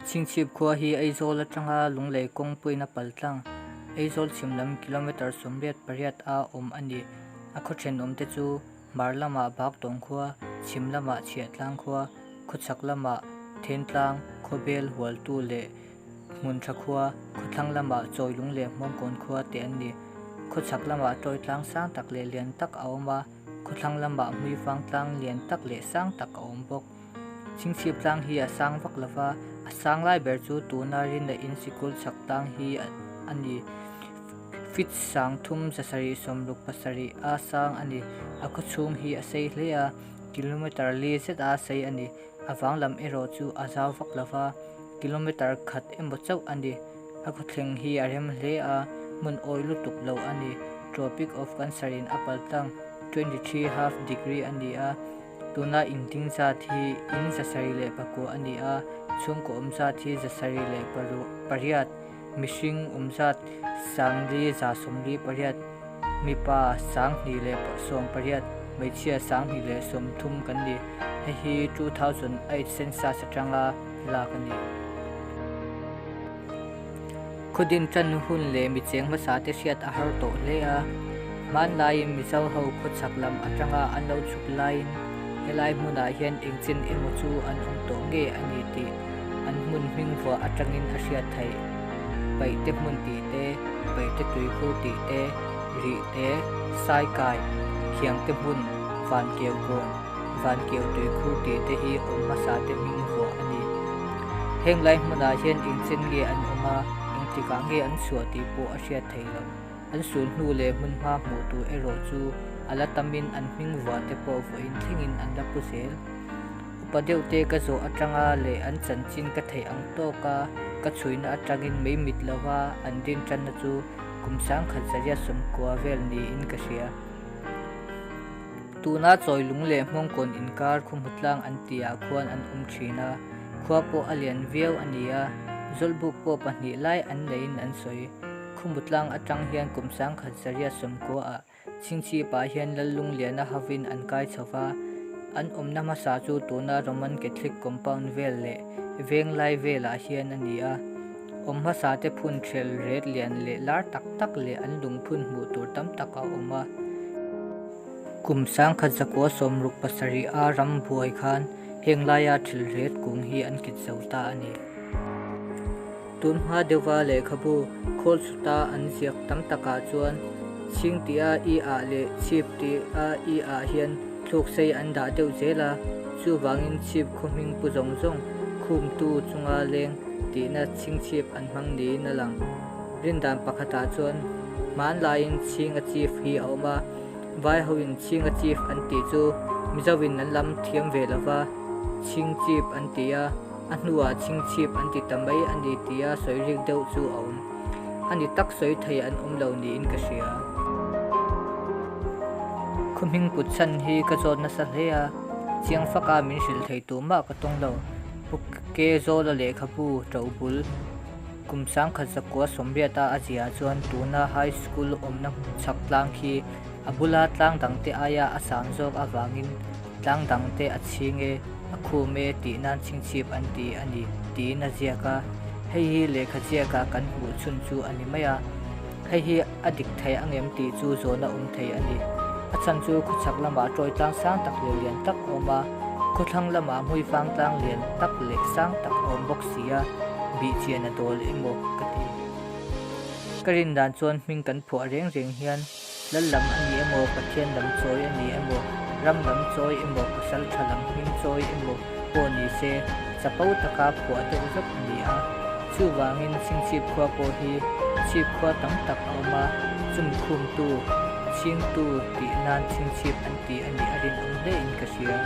Chhingchhip khua hi Aizawl atanga Lunglei kawngpuiin a pal tlang. Aizawl chhim lam kilometre 88 a awm a ni. A khaw thenawmte chu Hmar lamah Baktawng khua, chhim lamah Chhiahtlang khua, khawchhak lamah Thentlang, Khawbel, Hualtu leh Hmuntha khua, khawthlang lamah Chawilung leh Hmawngkawn khua te an ni. Khawchhak lamah Tawitlang sang tak leh lian tak a awm a, khawthlang lamah Hmuifang tlang lian tak leh sang tak a awm bawk. Chhingchhip tlang hi a sang vak lo va, a sang lai ber chu tuna rinna in sikul chhak tlang hi a ni. Feet 3767 a sang a ni. A khaw chhung hi a sei hle a, kilometre li zet a sei a ni. A vang lam erawh chu a zau vak lo va, kilometre khat emaw chauh a ni. A khawthleng hi a rem hle a, hmun awi lutuk lo a ni. Tropic of Cancer in a pal tlang 23 half degree a ni a. Tuna inding zat hi in 74 a ni a, chhungkaw awm zat hi 78, mihring awm zat 5178, mipa 2018, hmeichhia 2030 kan ni. Hei hi 2008 census atanga lak a ni. Khawdin tan hun leh mi cheng hmasa te hriat a har tawh hle a, hmanlaiin Mizo ho khawchhak lam atanga an lo chhuk laiin helai hmunah hian engchen emaw chu an awm tawh nge a ni tih an hmun hming vuah atangin a hriat theih. Paihte hmun tih te, Paihte tuikhur tih te, Rih te, Saikai, Khiangte hmun, Vankeu kawn, Vankeu tuikhur tih te hi awm hmasa te hming vuah a ni. Heng lai hmunah hian engchen nge an awm a, engtikah nge an chhuah tih pawh a hriat theih loh. An sul hnu leh hmun hma hmuh tur erawh chu a la tamin an hming vuah te pawh vawiin thlengin an la pu zel. Upa deuh te ka zawh atanga leh an chanchin ka theih ang tawk a, ka chhuina atangin mei mit lova an din tanna chu kum 1990 vel niin ka hria. Tuna Chawilung leh Hmawngkawn inkar khaw tlang an tihah khuan an awm thin a, khua pawh a lian viau a ni a, Zawlbuk pawh pahnih lai an neiin an sawi. Khaw tlang atang hian kum 1990 ah Chhingchhipah hian Lallungliana hovin an kai chho va, an awmna hmasa chu tuna Roman Catholic compound vel leh Venglai velah hian a ni a. Awm hmasa te phun ṭhel ret lian leh lar tak tak leh an lungphun hmuh tur tam tak a awm a. Kum 1967 a ram buai khan heng laia ṭhil ret kung hi an kit zo ta a ni. Tun hma deuhva lehkhabu khawl chhuta an ziak tam takah chuan chhing tih a i ah leh chhip tih a i ah hian thluk sei an dah deuh zel a, chuvangin chhip khaw hming pu zawng zawng khumtu chunga leng tihna chhingchhip an hmang niin a lang. Rindan pakhatah chuan hmanlaiin chhinga chief hi a awm a, vai hoin chhinga chief an tih chu Mizoin an lam thiam ve lova, chhingchip an ti a, a hnuah chhingchhip an ti ta mai a ni tia sawi rik deuh chu a awm. A ni tak sawi thei an awm lo niin ka hria. Khaw hming put chhan hi ka zawt nasa hle a, chiang faka min hrilh thei tur mah ka tawng lo. Pu Ke Zawla lehkhabu ṭo bul kum 1980 a a ziah chuan tuna high school awmna chhak tlang khi a bula tlang dangte aia a sang zawk avangin tlang dangte a chhing e, a khum e tih nan chhingchhip an ti a ni tiin a ziak a. Hei hi lehkha ziakah kan hmuh chhun chu a ni mai a. Hei hi a dik thei ang em tih chu zawhna awm thei a ni. A chhan chu khawchhak lamah tawi tlang sang tak leh lian tak a awm a, khawthlang lamah hmuifang tlang lian tak leh sang tak a awm bawk si a, bih chian a dawl emaw ka ti. Ka rin dan chuan hming kan phuah reng reng hian Lal lam a ni emaw, Pathian lam chawi a ni emaw, ram lam chawi emaw, pasal tha lam hming chawi emaw pawh ni se, chapo taka phuah deuh vek a ni a. Chuvangin Chhingchhip khua pawh hi chhip khua tam tak a awm a, chumi khumtu, chhingtu tih nan Chhingchhip an ti a nih a rinawm hle in ka hria.